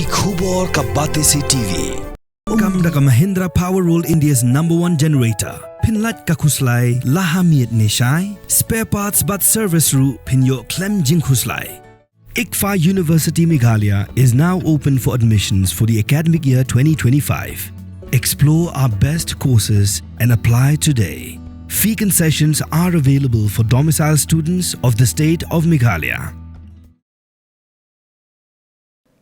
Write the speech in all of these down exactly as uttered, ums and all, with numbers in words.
Ki khubor ka Batesi T V. Kam da ka Mahindra Power World, India's number one generator. Pynlait ka khuslai la ha miet ne shai. Spare parts bad service ruh phin ïoh khlem jingkhuslai. ICFAI University Meghalaya is now open for admissions for the academic year twenty twenty-five. Explore our best courses and apply today. Fee concessions are available for domicile students of the state of Meghalaya.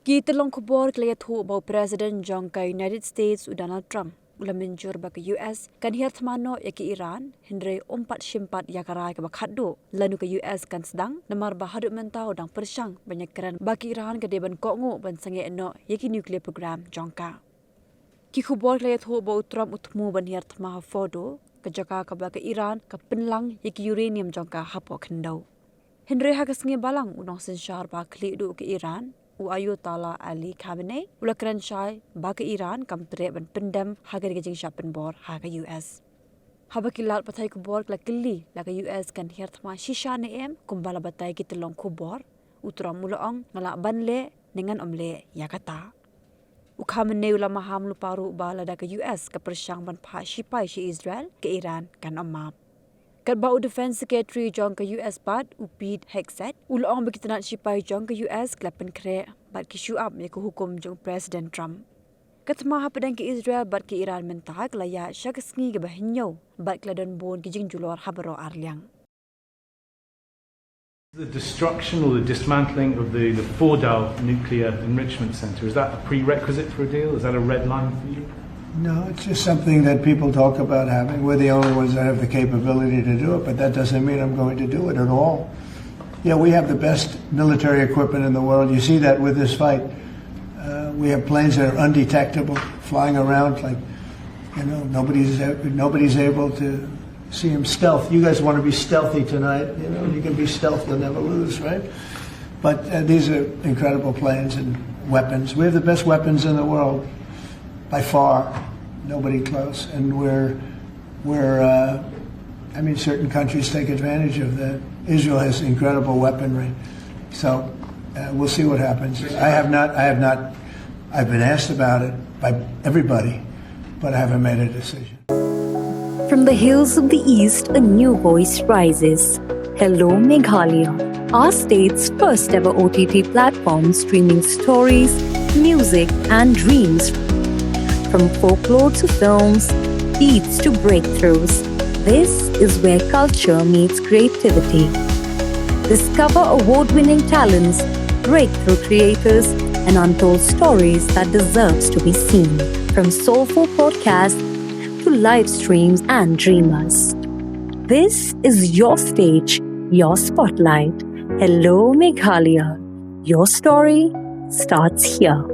Ki tyllong khubor ki la ïathuh ba u President jong ka United States, u Donald Trump, u la mynjur ba ka U S kan hiar thma noh ïa ka Iran, hynrei um pat shim pat ïa ka rai kaba khatduh lano ka U S kan sdang, namar ba haduh mynta u dang pyrshang ban ïakren ba ka Iran ka dei ban kohnguh ban sangeh noh ïa ki nuclear program jong ka. Ki khubor ki la ïathuh ba u Trump u thmu ban hiar thma ha Fordo, ka jaka kaba ka Iran ka pynlang ïa ki uranium jong ka hapoh khyndew. Hynrei ha ka sngi Balang, u nongsynshar ba khlieh duh ka Iran, u Ayatollah Ali Khamenei, u la kren shai ba ka Iran kam treh ban pyndem ha kane ka jingshah pynbor ha ka U S. Haba ki lad pathai khubor ki la kylli la ka U S kan hiar thma shisha ne em kumba la batai ki tyllong khubor, u Trump u la ong, nga lah ban leh ne ngan ym leh ïa kata. U Khamenei u la maham lypa ruh ba lada ka U S ka pyrshang ban phah shipai sha Israel, ka Iran kan ym map. Katba u Defense Secretary jong ka U S pat, u Pete Hegseth, u la ong ba ki tnat shipai jong ka U S ki la pynkhreh bad ki shu ap ïa ka hukum jong u President Trump. Ka thma hapdeng ka Israel bad ka Iran mynta ka la ïaid sha ka sngi kaba hynñiew bad ka la don bun ki jingjulor ha baroh arliang. The destruction or the dismantling of the, the Fordow nuclear enrichment center, is that a prerequisite for a deal? Is that a red line for you? No, it's just something that people talk about having. We're the only ones that have the capability to do it, but that doesn't mean I'm going to do it at all. Yeah, we have the best military equipment in the world. You see that with this fight. Uh, we have planes that are undetectable, flying around like, you know, nobody's nobody's able to see them. Stealth. You guys want to be stealthy tonight. You know, you can be stealth, you'll never lose, right? But uh, these are incredible planes and weapons. We have the best weapons in the world, by far. Nobody close, and we're we're. Uh, I mean, certain countries take advantage of that. Israel has incredible weaponry, so uh, we'll see what happens. I have not. I have not. I've been asked about it by everybody, but I haven't made a decision. From the hills of the East, a new voice rises. Hello, Meghalaya, our state's first ever O T T platform streaming stories, music, and dreams. From folklore to films, beats to breakthroughs, this is where culture meets creativity. Discover award winning talents, breakthrough creators, and untold stories that deserves to be seen. From soulful podcasts to live streams and dreamers. This is your stage, your spotlight. Hello, Meghalaya. Your story starts here.